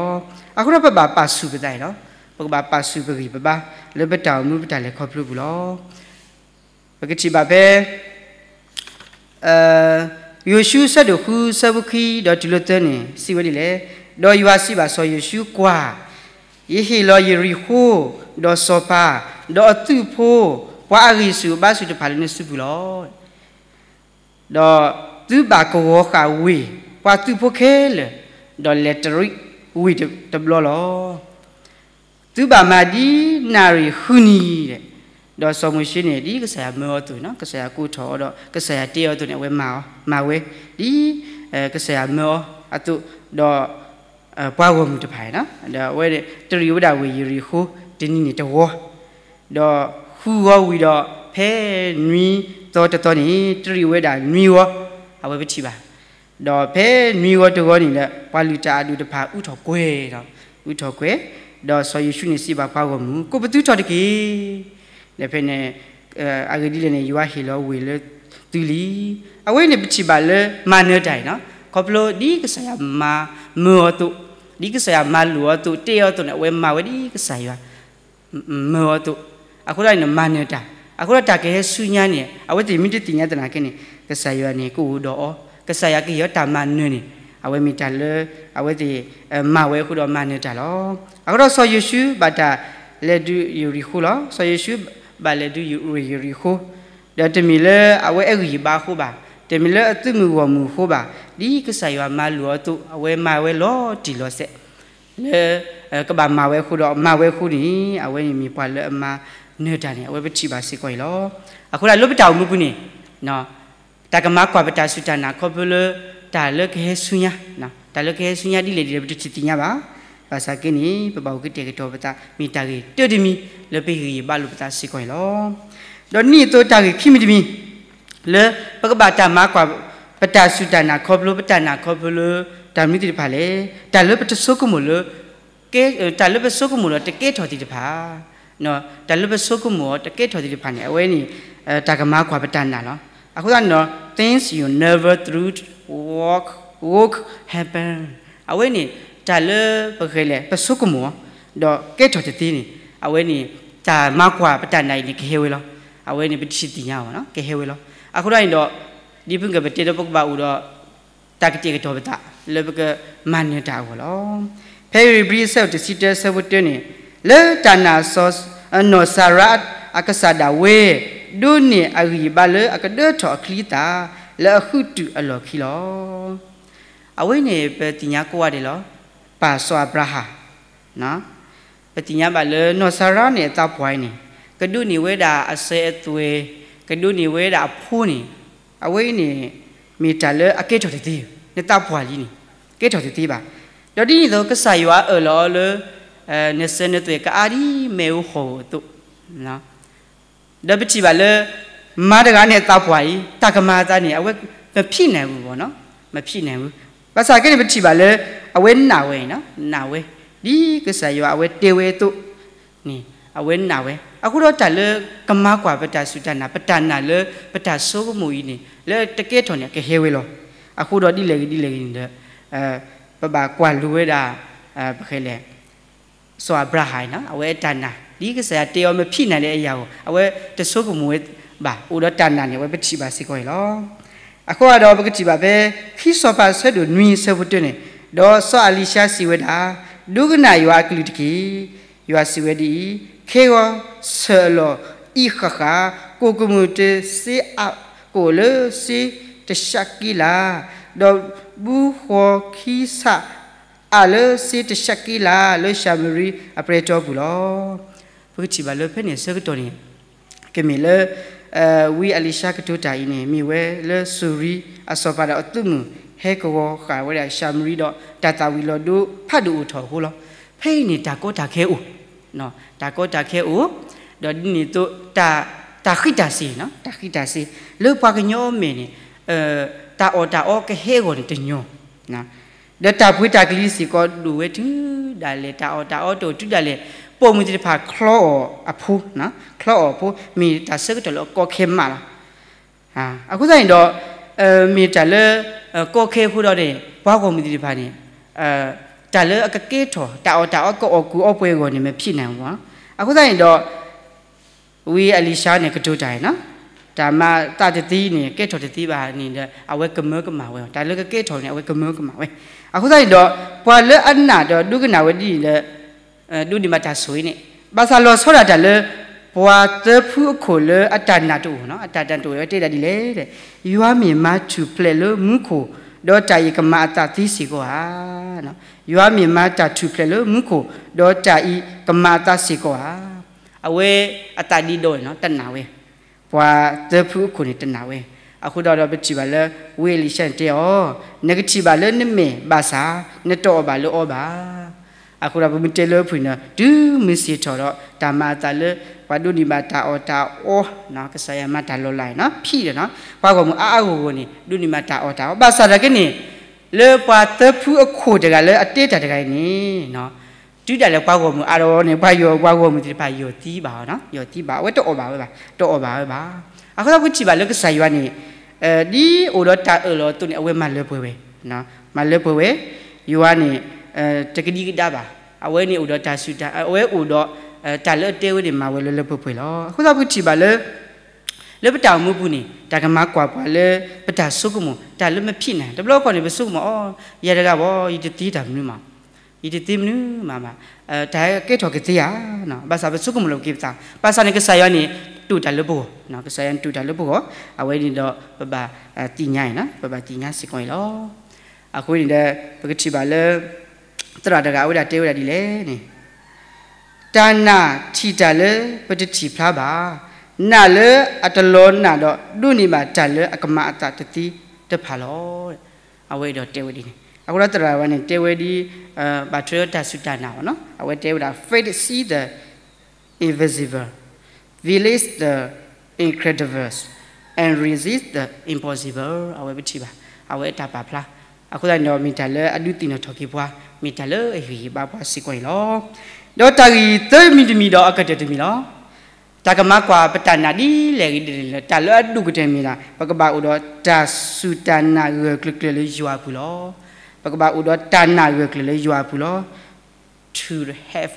အဃိဒီးပဘၣ်ပာ်ဆူၣ်ပသးအံၤလီၤ. ပကဘၣ်ပာ်ဆူၣ်ပဂံၢ်ပဘါ လၢပတၢ်အိၣ်မူပတၢ်လဲၤခီဖျိပူၤလီၤ. ပကထံၣ်ဘၣ်ဖဲ ယိၤၡူ အဆၢဒိၣ်ဃု အဆၢဖိခံ ဒီးတုၤလၢသၢန့ၣ် စံးဝဲဒ်လဲၣ်, ဒီးယွၤစံးဘၣ်စီၤယိၤၡူ, ကွၢ်, ယဟ့ၣ်လီၤယရံၣ်ဃိ, ဒီးစီၤပၤ, ဒီးအသုးဖိ, ပှၤအဂံၢ်ဆူၣ်အဘါဆူၣ်တဖၣ်လၢနစုပူၤလီၤ. ဒီးသုဘၣ်ကဝီၤဃာ်ဝ့ၢ်ပှၤသုးဖိခဲလၢာ်, ဒီးလဲၤတရံးဝ့ၢ်တဘျီလီၤ. သုဘၣ်မၤဒ်နၣ်ရံၣ်ဃုနံၤဒဲး, ဒီးစီၤမိၤၡ့န့ၣ် ဒ်ကစၢ်ယွၤမၢအီၤအသိးန့ၣ်, ကစၢ်ယွၤကိးထီၣ်အီၤဒီး ကစၢ်ယွၤတဲအီၤအသိးန့ၣ် အဝဲမၤအီၤ, မၤဝဲ, ဒ်ကစၢ်ယွၤမၢအီၤအသိး, ဒီး ပှၤဂီၢ်မုၢ်တဖၣ်န့ၣ် ဒီးအဝဲတရံးဝဲဒၣ်ဝ့ၢ်ယရံၣ်ဃိ တနံၤန့ၣ်တဝီ, ဒီးဃုဂီၤဝံၤဒီး ဖဲနွံသီတသီန့ၣ် တရံးဝဲဒၣ်နွံဂီၤ, အဝဲပထံၣ်ဘၣ်. ဒီးဖဲနွံဂီၤတဂီၤန့ၣ်ဒီး ပှၤလုၢ်တၢ်အဒိၣ်တဖၣ်အုးထီၣ်ကွဲၤဒီး, အုးထီၣ်ကွဲၤ, ဒီးစီၤယိၤၡူန့ၣ်စံးဘၣ်ပှၤဂီၢ်မုၢ်, ကိးပသူထီၣ်တက့ၢ်. ဒီးဖဲန့ၣ် အဂ့ၢ်ဒ်လဲၣ်န့ၣ် ယွၤဟ့ၣ်လီၤဝ့ၢ်လၢသုလံ. အဝဲန့ၣ်ပထံၣ်ဘၣ်လၢမၤနၢၤတၢ်အံၤနီၤ, ခီဖျိဒ်ကစၢ်ယွၤမၤမၢအီၤအသိး, ဒ်ကစၢ်ယွၤမၤလိာ်အီၤအသိး တဲအီၤအသိးန့ၣ် အဝဲမၤဝဲဒ်ကစၢ်ယွၤ မၢအီၤအသိး, အဃိဒ်န့ၣ်မၤနၢၤတၢ်, အဃိဒီးတၢ်ကဟဲဆူညါန့ၣ် အဝဲသ့ၣ်မ့ၢ်တသ့ၣ်ညါသနာ်က့န့ၣ် ကစၢ်ယွၤန့ၣ်ကအိၣ်ဒီးအီၤ, ကစၢ်ယွၤကဟ့ၣ်အီၤတၢ်မၤနၢၤန့ၣ် အဝဲမ့ၢ်တၢ်လၢ အဝဲသ့ၣ် မၤဝဲအဃိဒီးမၤနၢၤတၢ်လီၤ. အဃိဒီးစီၤယိၤၡူဘၣ်တၢ်လဲၤဒုးယရံၣ်ဃိလီၤ. စီၤယိၤၡူဘၣ်လဲၤဒုးယရံၣ်ဃိ, ဒီးတမ့ၢ်လၢအဝဲအဂံၢ်အဘါအဃိဘၣ်, တမ့ၢ်လၢအသုးမုၢ်ဂီၢ်မုၢ်အဃိဘၣ်, ဒ်ကစၢ်ယွၤမၤလိာ်အီၤအသိး အဝဲမၤဝဲလီၤတံၢ်လီၤဆဲး လၢ ကဘၣ်မၤဝဲအဃိဒီး မၤဝဲအဃိန့ၣ် အဝဲန့ၣ်မ့ၢ်ပှၤလၢအမၤနၢၤတၢ်န့ၣ် အဝဲပထံၣ်ဘၣ်စ့ၢ်ကီးအံၤလီၤ. အဃိဒၣ်လၢပတၢ်အိၣ်မူပူၤန့ၣ် တၢ်ကမၤကွၢ်ပတၢ်စူၢ်တၢ်နာ်ခီဖျိလၢ တၢ်လၢကဟဲဆူညါ, တၢ်လၢကဟဲဆူညါဒ်လဲၣ်ဒ်လဲၣ် ပတသ့ၣ်ညါဘၣ်. ဘၣ်ဆၣ်က့န့ၣ် ပဘၣ်အိၣ်ကတဲာ်ကတီၤပသး မ့ၢ်တၢ်ဂ့ၢ်တၢတမံၤလၢပဂံၢ်ဘါလိာ်ပသးစ့ၢ်ကီးအံၤလီၤ. ဒီးဒ်န့ၣ်အသိးတၢ်ဂ့ၢ်ခံမံၤတမံၤ လၢပကဘၣ်တၢ်မၤကွၢ် ပတၢ်စူၢ်တၢ်နာ်ခီဖျိ ပတၢ်နာ်ခီဖျိလၢ တၢ်မနုၤသ့ၣ်တဖၣ်လဲၣ်. တၢ်လၢပတဆိကမိၣ်လၢ တၢ်လၢပဆိကမိၣ်ဒီးတကဲထီၣ်သ့ၣ်တဖၣ်, တၢ်လၢပဆိကမိၣ်အီၤတကဲထီၣ်သ့ၣ်တဖၣ်န့ၣ် အဝဲန့ၣ် တၢ်ကမၤကွၢ်ပတၢ်နာ်လီၤ. အဃိသတးန့ၣ်ဒီး things you never thought would happen အဝဲန့ၣ် တၢ်လၢပဂဲၤလဲၣ် ပဆိကမိၣ်အီၤ ဒီးကဲထီၣ်တသ့န့ၣ် အဝဲန့ၣ် တၢ်မၤကွၢ်ပတၢ်နာ်အံၤန့ၣ် ကဟဲဝဲလီၤ. အဝဲန့ၣ် ပတသ့ၣ်ညါအီၤ ကဟဲဝဲလီၤ. အဃိသတးန့ၣ်ဒီး ဒ်ဖုကပတဲဒီး ပကဘၣ်အိၣ်ဒီး တၢ်ကတဲာ်ကတီၤပသး လၢပကမၤနၢၤတၢ်အဂီၢ်လီၤ. ဖဲဧ့ၤဘြံၤအဆၢဒိၣ်တဆံတၢ အဆၢဖိတၢန့ၣ်, လၢတၢ်နာ်စီၤ နီၢ်စၤရါအကစၢ်ဒၣ်ဝဲ ဒိးန့ၢ်အဂံၢ်အဘါလၢအကဒၢထီၣ်အချံအသၣ် လၢအဃုတုာ်အလီၢ်ခံလီၤ. အဝဲန့ၣ် ပသ့ၣ်ညါကိးဂၤဒဲးလီၤ. ပၢ်စီၤအၤဘြၤဟၣ် ပသ့ၣ်ညါဘၣ်လၢနီၢ်စၤရါန့ၣ်အသးပှၢ်အံၤန့ၣ် ကဒိးန့ၢ်ဝဲဒၣ်အစၢၤအသွဲၣ်, ကဒိးန့ၢ်ဝဲဒၣ်အဖိန့ၣ်, အဝဲအံၤန့ၣ် မ့ၢ်တၢ်လၢအကဲထီၣ်တသ့, နသးပှၢ်လံန့ၣ် ကဲထီၣ်တသ့ဘၣ်. ဒီးဒ်န့ၣ်အသိး ကစၢ်ယွၤအၢၣ်လီၤအီၤလၢ နစၢၤနသွဲၣ်ကအါဒ်မ့ၣ်အူဟီၣ်ဧိၤအသိး ဒီးပထံၣ်ဘၣ်လၢ မါတဂၤန့ၣ်အသးပှၢ်အံၤ တၢ်ကမၤအသးန့ၣ် အဝဲ မဖံးနၢ်ဝဲဘၣ်နီၤ, မဖံးနၢ်ဝဲ. ဘၣ်ဆၣ်က့န့ၣ် ပထံၣ်ဘၣ်လၢ အဝဲနာ်ဝဲ, နာ်ဝဲ, ဒ်ကစၢ်ယွၤအဝဲတဲဝဲအသိးန့ၣ် အဝဲနာ်ဝဲ. အဃိဒီးတၢ်လၢကမၤကွၢ်ပတၢ်စူၢ်တၢ်နာ် ပတၢ်နာ်လၢပတၢ်ဆိကမိၣ်အံၤန့ၣ် လၢတကဲထီၣ်န့ၣ် ကဟဲဝဲလီၤ. အဃိဒီးဒ်လဲၣ်ဂ့ၤဒ်လဲၣ်ဂ့ၤန့ၣ်ဒီး ပဘၣ်ကွၢ်လိဝဲဒၣ် ပဃဲလဲၣ် စီၤအၤဘြၤဟၣ်အံၤနီၤ အဝဲအတၢ်နာ် ဒ်ကစၢ်ယွၤတဲအီၤမ့ၢ်ဖံးနၤလၢအယၤဧိၤ အဝဲတဆိကမိၣ်ဝဲဘၣ် အိၣ်ဒီးတၢ်နာ်န့ၣ် အဝဲပထံၣ်ဘၣ်စ့ၢ်ကီးအံၤလီၤ. အဃိဒီးပကထံၣ်ဘၣ်ဖဲ ခံစီၤပၤဆၢဒိၣ်နွံဆၢဖိတၢန့ၣ်, ဒီးစီၤအလံၤၡါစံးဝဲဒၣ်, ဒိကနၣ်ယွၤအကလုၢ်တက့ၢ်. ယွၤစံးဝဲဒ်အံၤ, ခဲဂီၤဆၢၣ်လီၤအံၤဃၣ်ဃၣ်, ကိၣ်ကမူၣ်တစ့အးကအိၣ်လၢစ့တဆးက့လး, ဒီးဘုဃီခံဆးအးလၢစ့တဆးက့လး လၢၡၤမရံအပြဲတီပူၤလီၤ. ပကထံၣ်ဘၣ်လၢဖဲန့ၣ်အဆၢကတီၢ်န့ၣ် ကမ့ၢ်လၢ ဝံအလံၤၡါကတိၤတၢ်အံၤန့ၣ် မ့ၢ်ဝဲလၢစူၤရံအစီၤပၤဒီးအသုးမုၢ် ဟဲကဝီၤဃာ်ဝဲဒၣ်ၡၤမရံဒီး တၢ်သၣ်ဝံၤလီၤဒိဖးဒိၣ်အိၣ်ထီၣ်အဃိလီၤ. ဖဲအံၤန့ၣ် တၢ်ကီတၢ်ခဲအိၣ်, တၢ်ကီတၢ်ခဲအိၣ်, ဒီးဒ်န့ၣ်အသိး တၢ်ဃံးတၢ်စ့ၤ, တၢ်ဃံးတၢ်စ့ၤ လၢပှၤကညီအမဲာ်န့ၣ် တၢ်အီၣ်တၢ်အီကဟဲအဂီၢ်န့ၣ်တညီ ဒီးတၢ်ပှ့ၤတၢ်ကလံၤစ့ၢ်ကီးဒိၣ်ဝဲတုၤဒၣ်လဲာ်, တၢ်အီၣ်တၢ်အီတအိၣ်တုၤဒၣ်လဲာ်, ပိာ်မုၣ်သ့ၣ်တဖၣ်ချီအီၣ်အဖိ, ချီအီၣ်အဖိ မ့ၢ်တၢ်ဆၢကတီၢ်လၢအကီခဲမးလီၤ. အဃိသတးန့ၣ်ဒီး မ့ၢ်တၢ်လၢ ကီခဲအဃိဒီးန့ၣ် ပှၤဂီၢ်မုၢ်သ့ၣ်တဖၣ်န့ၣ် တၢ်လၢအကကဲထီၣ် တၢ်အီၣ်တၢ်အီကအီၣ်ကူအီပှဲၤအဂီၢ်န့ၣ် မ့ၢ်ဖံးနၢ်မး. အဃိသတးန့ၣ်ဒီး ဝံအလံၤၡါန့ၣ် ကတိၤတၢ်အံၤ, တၢ်မၤအသးတသ့န့ၣ် ကဲထီၣ်တသ့ဘၣ်န့ၣ်ဒီး အဝဲကမၢကမၣ်ဝဲ, တၢ်လၢကကဲထီၣ်န့ၣ် အဝဲကမၢကမၣ်ဝဲ. အဃိသတးန့ၣ်ဒီး ပှၤလၢအနာ်ဒီးဒိကနၣ်ဝဲဒ်န့ၣ်ဒီး ဒိးန့ၢ်ဘၣ်တၢ်ဆိၣ်ဂ့ၤန့ၣ်, ဘၣ်ဆၣ်လီၤဆီဒၣ်တၢ်လၢ ပှၤသၢဖုအခိၣ်လၢအတၢ်နာ်တအိၣ်, အတၢ်နာ်တအိၣ် အဝဲတဲဒၣ်ဒ်လဲၣ်, ယွၤမ့ၢ်မၤထူၣ်ဖျဲးလၢမူခိၣ်, ဒီးတၢ်အံၤကမၤအသးသ့စ့ၢ်ကီးဧါ. ယွၤမ့ၢ်မၤတၢ်ထူၣ်ဖျဲးလၢမူခိၣ်, ဒီးတၢ်အံၤကမၤအသးစ့ၢ်ကီးဧါ. အဝဲအသးဒ့ဒီဝဲန့ၣ် တနာ်ဝဲ, ပှၤသၢဖုအခိၣ်န့ၣ်တနာ်ဝဲ. အဃိဒီးပထံၣ်ဘၣ်လၢ ဝံအလံၤၡါန့ၣ်တဲအီၤ, နကထံၣ်ဘၣ်လၢနမဲာ်ဘၣ်ဆၣ် နတအီၣ်ဘၣ်လၢအီဘၣ်. အဃိဒီးပမ့ၢ်တဲလၢဖုၣ်န့ၣ် တုၤမုၢ်ဆ့ၣ်ထီၣ်ဒီး တၢ်မၤအသးလၢ ပှၤဒိးန့ၢ်ဘၣ်တၢ်အီၣ်တၢ်အီ, ကစၢ်ယွၤမၤတၢ်လီၤလးန့ၣ် ဖံးဒီး ပှၤဂီၢ်မုၢ်အါအါဂီၢ်ဂီၢ်န့ၣ် ဒိးန့ၢ်ဘၣ်တၢ်အီၣ်တၢ်အီ, ဘၣ်ဆၣ်သနာ်က့န့ၣ် လၢပှၤသၢဖုအခိၣ်တဂၤလၢအတဲတၢ်တဂၤအံၤန့ၣ် တုၤဒၣ်လဲာ်ပှၤဂီၢ်မုၢ်အါထီၣ်န့ၣ် ပှၤယီၤပှၤဂီၢ်မုၢ်သ့ၣ်တဖၣ် ယီၤသံဘၣ်အီၤ, ယီၤသံဘၣ်, အဝဲတအီၣ်ဘၣ်ဝဲဘၣ်, တအီၣ်ဘၣ်ဝဲဘၣ်. အဃိဒီးပထံၣ်ဘၣ်လၢကစၢ်ယွၤန့ၣ် ဒ်အိၣ်ဒီးတၢ်အၢၣ်လီၤအသိးန့ၣ် အဝဲမၤလၢပှဲၤဝဲ, မၤလၢပှဲၤဝဲ, ယွၤန့ၣ် တကဒံကဒါဘၣ်, အဝဲန့ၣ်အိၣ်ဒီးတၢ်စူၢ်တၢ်, အဝဲအိၣ်ဒီး တၢ်လၢအတဲဝဲန့ၣ် မၤဝဲလၢလၢပှဲၤပှဲၤလီၤ. အဃိဒီးပကထံၣ်ဘၣ်လၢ လၢပတၢ်အိၣ်မူပူၤန့ၣ် တၢ်ကမၤကွၢ်ပှၤလၢ ပတၢ်ဆိကမိၣ် တၢ်လၢမဖံးနၤ, တဘျီဃီန့ၣ် ပဆိကမိၣ်အီၤ ယၤတဂၤဘၣ် ယတသ့တၢ်မနုၤမး, ယတသ့မနုၤမးဘၣ်, တၢ်ကဲထီၣ်ကသ့ဧါ, ဘၣ်ဆၣ်ပဆိကမိၣ်လီၤပက့ၤပသး, ဘၣ်ဆၣ်န့ၣ် ကစၢ်ယွၤန့ၣ် တိာ်တၢ်လၢပဂီၢ်, ကစၢ်ယွၤန့ၣ်တိာ်တၢ်လၢပဂီၢ်, အဝဲန့ၣ်ဒီးပဘၣ်သ့ၣ်ညါအံၤ, ပဘၣ်သ့ၣ်ညါစ့ၢ်ကီးအံၤလီၤ. အဃိန့ၣ်ဒီး ပကထံၣ်ဘၣ်လၢ သရၣ်တဂၤအဝဲဒၣ်တဲဝဲဒၣ်ဒ်လဲၣ်န့ၣ်, တၢ်နာ်ထံၣ်တၢ်လၢပတထံၣ်ဖျါဘၣ်, နာ်လၢအတလီၤနာ်ဒီး ဒိးန့ၢ်ဘၣ်တၢ်လၢအကမၤအသးတသ့တဖၣ်လီၤ. အဝဲအဲၣ်ဒိးတဲဝဲဒ်န့ၣ်, အဃိဒီးသရၣ်ဝဲန့ၣ် တဲဝဲဒ် ဘၣ်ထွဲဒီးတၢ်စူၢ်တၢ်နာ်အီၤ, အဝဲတဲဝဲဒၣ် faith sees the invisible, believes the incredible, and resists the impossible. အဝဲပထံၣ်ဘၣ်, အဝဲအတၢ်ပာ်ဖျါ, အဃိသတးန့ၣ်ဒီး မ့ၢ်တၢ်လၢအဒုးသ့ၣ်နီၣ်ထီၣ်က့ၤပှၤ, မ့ၢ်တၢ်လၢအဟ့ၣ်ဂံၢ်ဘါပှၤစ့ၢ်ကီးန့ၣ်လီၤ. ဒီးတၢ်ဂ့ၢ်သၢမံၤတမံၤဒီးအကတၢၢ်တမံၤလီၤ. တၢ်ကမၤကွၢ်ပတၢ်နာ်ဒ်လဲၣ်ဂ့ၤဒ်လဲၣ်, တၢ်လၢအဒိၣ်ကတၢၢ်မ့ၢ်ဒၣ် ပကဘၣ်အိၣ်ဒီးတၢ်စူၢ်တၢ်နာ်ဂၢၢ်ကျၢၤကျၢၤလၢယွၤအပူၤလီၤ. ပကဘၣ်အိၣ်ဒီးတၢ်နာ်ဂၢၢ်ကျၢၤလၢယွၤအပူၤလီၤ. To have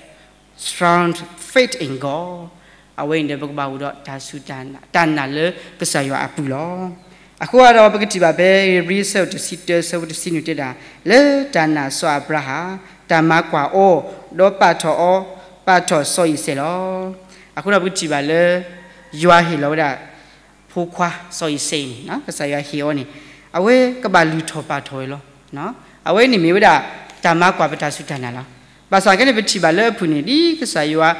strong faith in God. အဝဲအံၤဒီး ပကဘၣ်အိၣ်ဒီးတၢ်စူၢ်တၢ်နာ်လၢကစၢ်ယွၤအပူၤလီၤ. အဃိဒီးပကထံၣ်ဘၣ်ဖဲ ဧ့ၤဘြံၤဆၢဒိၣ်တဆံတၢ ဆၢဖိတဆံနွံတဲဒၣ်, လၢတၢ်နာ်စီၤအၤဘြၤဟၣ် တၢ်မၤကွၢ်အီၤ, ဒီးပာ်ထီၣ်အီၤ, ပာ်ထီၣ်စီၤအံၤစဲးလီၤ. အဃိဒီးပကထံၣ်ဘၣ်လၢ ယွၤဟ့ၣ်လီၤဝဲဒၣ် ဖိခွါစီၤအံၤစဲးအံၤန့ၣ်, ကစၢ်ယွၤဟ့ၣ်အီၤန့ၣ် အဝဲကဘၣ်လုၢ်ထီၣ်ပာ်ထီၣ်ဝဲလီၤ. အဝဲန့ၣ်မ့ၢ်ဝဲဒၣ် တၢ်မၤကွၢ်ပတၢ်စူၢ်တၢ်နာ်လီၤ. ဘၣ်ဆၣ်ကဲန့ၣ် ပထံၣ်ဘၣ်လၢအဖုၣ်န့ၣ် ဒ်ကစၢ်ယွၤ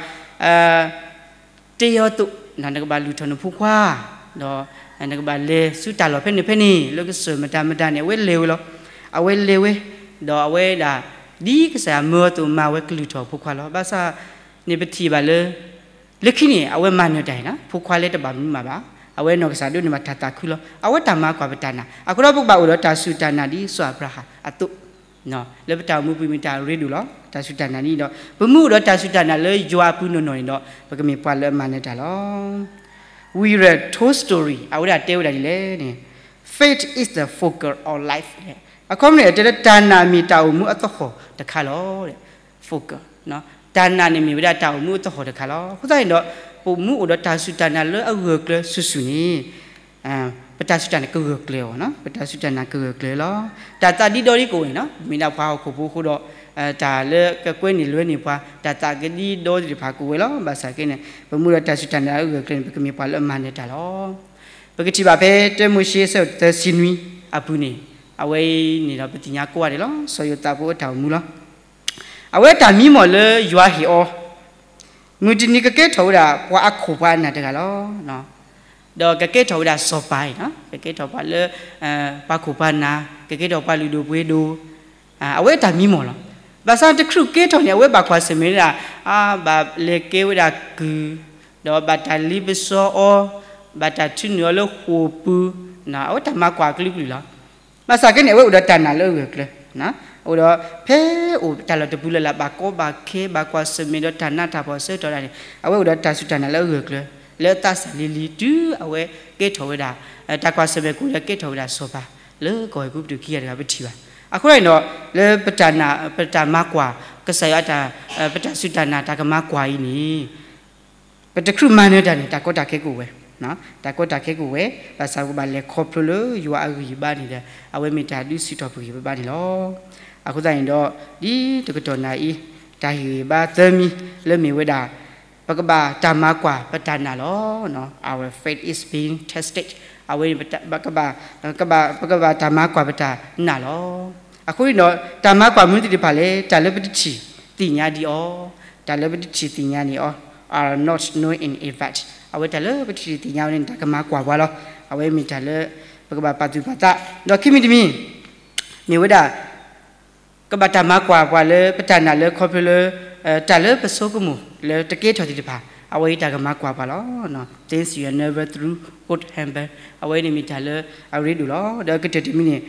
တဲအီၤအသိး, နကဘၣ်လုၢ်ထီၣ်နဖိခွါ, ဒီးနကဘၣ်လဲၤဆူတၢ်လီၢ်ဖဲန့ၣ်ဖဲန့ၣ် လၢကစၢၢ်မတၤမတၤန့ၣ် အဝဲလဲၤဝဲလီၤ. အဝဲလဲၤဝဲ, ဒီးအဝဲဒၣ် ဒ်ကစၢ်ယွၤမၢအီၤအသိး မၤဝဲကလုၢ်ထီၣ်ဖိခွါလီၤ. ဘၣ်ဆၣ်န့ၣ် ပထံၣ်ဘၣ်လၢ လၢခံန့ၣ် အဝဲမၤနၢၤတၢ်အံၤန့ၣ် ဖိခွါလၢတဘၣ်မနုၤမးဘၣ်. အဝဲနီၢ်ကစၢ်ဒိးန့ၢ်ဘၣ်တၢ်သးခုလီၤ. အဝဲတၢ်မၤကွၢ်ပတၢ်နာ်. အဃိဒီးပကဘၣ်အိၣ်ဒီးတၢ်စူၢ်တၢ်နာ်ဒ်စီၤအၤဘြၤဟၣ်အသိး လၢပတၢ်အိၣ်မူပူၤမ့ၢ်တၢ်ရ့ဒိၣ်လီၤ. တၢ်စူၢ်တၢ်နာ်န့ၣ်ဒီး ပမ့ၢ်အိၣ်ဒီးတၢ်စူၢ်တၢ်နာ်လၢယွၤအပူၤနီၢ်နီၢ်န့ၣ်ဒီး ပကမ့ၢ်ပှၤလၢအမၤနၢၤတၢ်လီၤ. ဝံယၡါယၤ Tolstoy အဝဲဒၣ်တဲဝဲဒၣ်ဒ်လဲၣ်န့ၣ်, Faith is the focus of life. အခီပညီန့ၣ် အတဲလၢတၢ်နာ်မ့ၢ်တၢ်အိၣ်မူအသဟီၣ်တခါလီၤ. focus တၢ်နာ်န့ၣ်မ့ၢ်ဝဲဒၣ်တၢ်အိၣ်မူအသဟီၣ်တခါလီၤ. အဃိသတးန့ၣ်ဒီး ပမ့ၢ်အိၣ်ဒီးတၢ်စူၢ်တၢ်နာ်လၢအဂၢၢ်ကျၢၤစုာ်စုာ်န့ၣ် ပတၢ်စူၢ်တၢ်နာ်ကဂၢၢ်ကျၢၤအီၤ, ပတၢ်စူၢ်တၢ်နာ်ကဂၢၢ်ကျၢၤလီၤ. တၢ်သးဒ့ဒီဒ့ကအိၣ်န့ၣ်, မ့ၢ်ဒၣ်ပှၤဟီၣ်ခိၣ်ဖိအဃိဒီး တၢ်လၢကကွဲန့ၢ်လွဲန့ၢ်ပှၤ တၢ်သးကဒံဒီသ့ၣ်တဖၣ်ကအိၣ်ဝဲလီၤ. ဘၣ်ဆၣ်က့န့ၣ် ပမူဒီးတၢ်စူၢ်တၢ်နာ်လၢအဂၢၢ်ကျၢၤန့ၣ် ပကမ့ၢ်ပှၤလၢအမၤနၢၤတၢ်လီၤ. ပကထံၣ်ဘၣ်ဖဲတၢမိၤၡ့အဆၢဒိၣ်သၢဆံနွံအပူၤန့ၣ်, အဝဲအံၤန့ၣ်ဒီးပသ့ၣ်ညါကိးဂၤဒဲးလီၤ. စီၤယိၤသးဖိအတၢ်အိၣ်မူလီၤ. အဝဲတၢ်မံမီၢ်လၢယွၤဟ့ၣ်အီၤ, မုၢ်တနံၤကကဲထီၣ်ဝဲဒၣ်ပှၤအခိၣ်ပှၤအနၢ်တဂၤလီၤ. ဒီးကကဲထီၣ်ဝဲဒၣ်စီၤပၤအံၤ, ကကဲထီၣ်ပှၤလၢ ပှၤခိၣ်ပှၤနၢ်, ကကဲထီၣ်ပှၤလုၢ်ဒိၣ်ပှ့ၤဒိၣ်, အဝဲတၢ်မံမီၢ်လီၤ. ဘၣ်ဆၣ်တချုးကဲထီၣ်န့ၣ် အဝဲဘၣ်ကွၢ်ဆၢၣ်မဲာ်ဝဲဒၣ် ဘၣ်လဲၤကဲဝဲဒၣ်ကုၢ်, ဒီးဘၣ်တၢ်လ့ပစီအီၤ, ဘၣ်တၢ်ထုးနုာ်အီၤလၢဃိာ်ပူၤ, အဝဲတၢ်မၤကွၢ်အကလုာ်ကလုာ်လီၤ. ဘၣ်ဆၣ်က့န့ၣ် အဝဲအိၣ်ဒီးတၢ်နာ်လၢအဂၢၢ်ကျၢၤ, အိၣ်ဒီးဖဲအိၣ်တၢ်လီၢ်တပူၤလၢ်လၢ် ဘၣ်ကီဘၣ်ခဲ ဘၣ်ကွၢ်ဆၢၣ်မဲာ်ဒီးတၢ်နးတၢ်ဖှီၣ်အဆၢကတီၢ်ဒၣ်န့ၣ် အဝဲအိၣ်ဒီးတၢ်စူၢ်တၢ်နာ်လၢအဂၢၢ်ကျၢၤ လၢအသးစၢ်လံၤလံၤ တုၤအဝဲကဲထီၣ်ဝဲဒၣ် တၢ်ကွၢ်ဆၢၣ်မဲာ်ကအိၣ်ဒီးကဲထီၣ်ဝဲဒၣ်စီၤပၤ လၢကီၢ်အဲၤကူပတူးခံဂၤတဂၤပထံၣ်ဘၣ်. အဃိန့ၣ်ဒီး လၢပတၢ်နာ် ပတၢ်မၤကွၢ် ကစၢ်ယွၤအတၢ် ပတၢ်စူၢ်တၢ်နာ်တၢ်ကမၤကွၢ်အံၤန့ၣ် ပတချုးမၤနၢၤတၢ်န့ၣ် တၢ်ကီတၢ်ခဲကအိၣ်ဝဲ, တၢ်ကီတၢ်ခဲကအိၣ်ဝဲ, ဘၣ်ဆၣ်ပကဘၣ်လဲၤခီဖျိလၢယွၤအဂံၢ်ဘါန့ၣ်ဒီး အဝဲမ့ၢ်တၢ်ဒုးဆူၣ်ထီၣ်ပဂံၢ်ပဘါန့ၣ်လီၤ. အဃိသတးန့ၣ်ဒီး ဒ်တကတီၢ်နၢ်အံၤ တၢ်ဟ့ၣ်ဂံၢ်ဘါသၢမံၤလၢမ့ၢ်ဝဲဒၣ် ပကဘၣ်တၢ်မၤကွၢ်ပတၢ်နာ်လီၤ. Our faith is being tested. အဝဲ ပကဘၣ်တၢ်မၤကွၢ်ပတၢ်နာ်လီၤ. အဃိန့ၣ်ဒီး တၢ်မၤကွၢ်မနုၤသ့ၣ်တဖၣ်လဲၣ်, တၢ်လၢပတထံၣ်သ့ၣ်ညါဒံးအီၤ, တၢ်လၢပတထံၣ်သ့ၣ်ညါန့ၢ်အီၤ are not known in advance. အဝဲတၢ်လၢပတထံၣ်သ့ၣ်ညါဝဲန့ၣ် တၢ်ကမၤကွၢ်ပှၤလီၤ. အဝဲမ့ၢ်တၢ်လၢ ပကဘၣ်ပာ်သူၣ်ပာ်သး, ဒီးခံမံၤတမံၤ မ့ၢ်ဝဲဒၣ် ကဘၣ်တၢ်မၤကွၢ်ပှၤလၢပတၢ်နာ်လၢခီဖျိလၢ တၢ်လၢပဆိကမိၣ်လၢတကဲထီၣ်သ့ၣ်တဖၣ် အဝဲအံၤတၢ်ကမၤကွၢ်ပှၤလီၤ. Things you never thought could happen. အဝဲန့ၣ်မ့ၢ်တၢ်လၢအရ့ဒိၣ်လီၤ. ဒီးကတၢၢ်တမံၤန့ၣ်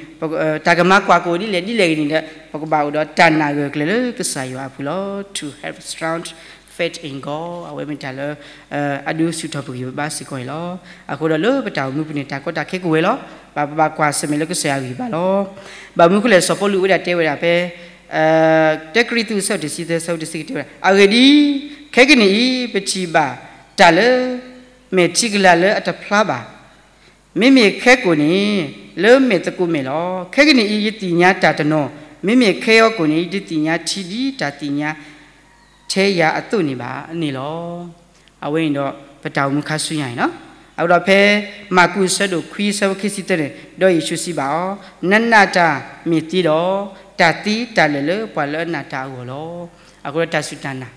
တၢ်ကမၤကွၢ်ကအိၣ်ဒ်လဲၣ်ဒ်လဲၣ်ဂ့ၤန့ၣ်ဒီး ပကဘၣ်အိၣ်ဒီးတၢ်နာ်ဂၢၢ်ကျၢၤလၢကစၢ်ယွၤအပူၤလီၤ. To have strong faith in God. အဝဲမ့ၢ်တၢ်လၢ အဒုးဆူၣ်ထီၣ်ပဂံၢ်ပဘါစ့ၢ်ကီးန့ၣ်လီၤ. အဃိဒီးလၢပတၢ်အိၣ်မူပူၤန့ၣ် တၢ်ကီတၢ်ခဲကအိၣ်ဝဲလီၤ. ဘၣ်ပဘၣ်ကွၢ်ဆၢၣ်မဲာ်လၢကစၢ်ယွၤအဂံၢ်ဘါလီၤ. ဘၣ်မနုၤအဃိလဲၣ် စီၤပီလူးဝဲဒၣ်တဲဝဲဒၣ်ဖဲ တၢကရံၣ်သူးအဆၢဒိၣ်တဆံသၢအဆၢဖိတဆံခံတဲဝဲဒၣ်, အဂ့ၢ်ဒ်အံၤ, ခဲကနံၣ်အံၤ ပထံၣ်ဘၣ်တၢ်လၢ မဲာ်ထံကလၤလၢအတဖျါဘၣ်. မ့မ့ၢ်ခဲကိာ်န့ၣ် လၢမဲာ်သကိးမဲာ်လီၤ. ခဲကနံၣ်အံၤ ယသ့ၣ်ညါတၢ်တနီၤ, မ့မ့ၢ်ခဲအံၤကိာ်န့ၣ် ယတသ့ၣ်ညါထံဒ်တၢ်သ့ၣ်ညါ ထဲယၤအသိးန့ၣ်ဘၣ် န့ၣ်လီၤ. အဝဲန့ၣ်ဒီး ပတၢ်အိၣ်မူခါဆူညါန့ၣ်လီၤ. အဃိဒီးဖဲ မၢ်ကူးအဆၢဒိၣ်ခွံအဆၢဖိခံဆံသၢန့ၣ် ဒီးယ့ၣ်ၡူးစံးဘၣ်အီၤ, နနာ်တၢ်မ့ၢ်သ့ဒီး တၢ်သ့တၢ်လၢာ်လၢပှၤလၢအနာ်တၢ်အဂီၢ်လီၤ. အဃိဒီးတၢ်စူၢ်တၢ်နာ်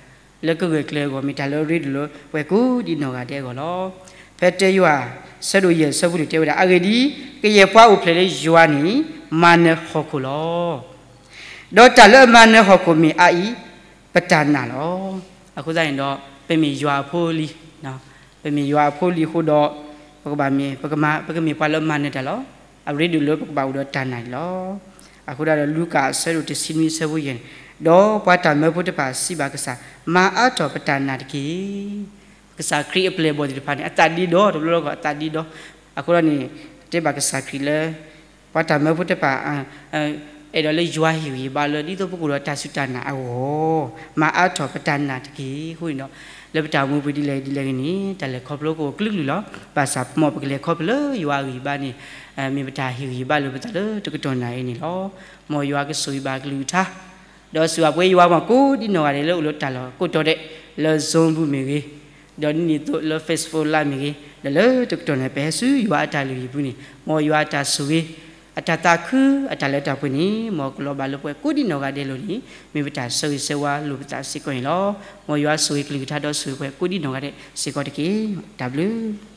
လၢကဂၢၢ်ကျၢၤအဂီၢ် မ့ၢ်တၢ်လၢအရ့ဒိၣ်လၢပှၤကိးဒံးနီၢ်ဂၤဒဲးအဂီၢ်လီၤ. ဖဲတၢယိၤဟၣ် ဆၢဒိၣ်ယဲၢ်ဆၢဖိတၢ်တဲဝဲဒၣ်, အဂ့ၢ်ဒ်အံၤ, ကယဲၢ်ပှၤအိၣ်ဖျဲၣ်လၢယွၤန့ၣ် မၤနၢၤဟီၣ်ခိၣ်လီၤ. ဒီးတၢ်လၢအမၤနၢၤဟီၣ်ခိၣ်မ့ၢ်အအံၤ ပတၢ်နာ်လီၤ. အဃိသတးန့ၣ်ဒီး ပမ့ၢ်ယွၤအဖိအလံၤ, ပမ့ၢ်ယွၤအဖိအလံၤအဃိဒီး ပကဘၣ်မ့ၢ် ပကမၤ ပကမ့ၢ်ပှၤလၢအမၤနၢၤတၢ်လီၤ. အရ့ဒိၣ်လၢပကဘၣ်အိၣ်ဒီးတၢ်နာ်န့ၣ်လီၤ. အဃိဒီး လူၤကၣ်အဆၢဒိၣ်တဆံနွံအဆၢဖိယဲၢ်န့ၣ်, ဒီးပှၤတၢ်မၢဖိတဖၣ်စံးဘၣ်ကစၢ်, မၤအါထီၣ်ပတၢ်နာ်တက့ၢ်. ကစၢ်ခရံာ်အပျဲၢ်အဘီၣ်သ့ၣ်တဖၣ်န့ၣ် အသးဒ့ဒီ, တဘျီဘျီကီးအသးဒ့ဒီ, အဃိဒီးန့ၣ် တဲဘၣ်ကစၢ်ခရံာ်လၢ ပှၤတၢ်မၢဖိတဖၣ် အဲၣ်ဒိးလၢယွၤဟ့ၣ်ဂံၢ်ဘါလၢ ဒ်သိးပကအိၣ်ဒီးတၢ်စူၢ်တၢ်နာ်အဂီၢ်, မၤအါထီၣ်ပတၢ်နာ်တက့ၢ်. အဃိန့ၣ်ဒီး လၢပတၢ်အိၣ်မူပူၤဒ်လဲၣ်ဒ်လဲၣ်ဂ့ၤန့ၣ် တၢ်လဲၤခီဖျိကအိၣ်ကလုာ်ကလုာ်လီၤ. ဘၣ်ဆၣ်မ်ပကလဲၤခီဖျိလၢယွၤအဂံၢ်ဘါန့ၣ် မ့ၢ်ပတၢ်ဟ့ၣ်ဂံၢ်ဘါလိာ်ပသးလၢတကတီၢ်နၢ်အံၤန့ၣ်လီၤ. မ်ယွၤကဆိၣ်ဂ့ၤဘၣ်ကလုၢ်ကထါ ဒီးစူၢ်အပှဲၤယွၤမ့ၢ်ကိးဒံးနီၢ်ဂၤဒဲးလၢအိၣ်လၢတၢ်လီၢ်ကိးတီၤဒဲး လၢ Zoom ပူၤမ့ၢ်ဂ့ၤ, ဒီးဒ်န့ၣ်အသိးလၢ Facebook Live မ့ၢ်ဂ့ၤ, ဒီးလၢတကတီၢ်နၢ် ပဟဲဆူယွၤအတၢ်လုၢ်ဟံၣ်ပူၤန့ၣ် မ်ယွၤအတၢ်ဆိၣ်ဂ့ၤ အတၢ်သးခု အတၢ်လၢတၢ်ပှဲၤန့ၣ် မ်ကလီၤဘၣ်လၢပှၤကိးဒံးနီၢ်ဂၤဒဲးလိၤန့ၣ် မ့ၢ်ပတၢ်ဆၢဂ့ၤဆၢဝါလိာ်ပသးစ့ၢ်ကီးန့ၣ်လီၤ. မ်ယွၤဆိၣ်ဂ့ၤကလုၢ်ကထါဒီးဆိၣ်ဂ့ၤပှၤကိးဒံးနီၢ်ဂၤဒဲးစ့ၢ်ကီးတက့ၢ်. တၢ်ဘျုး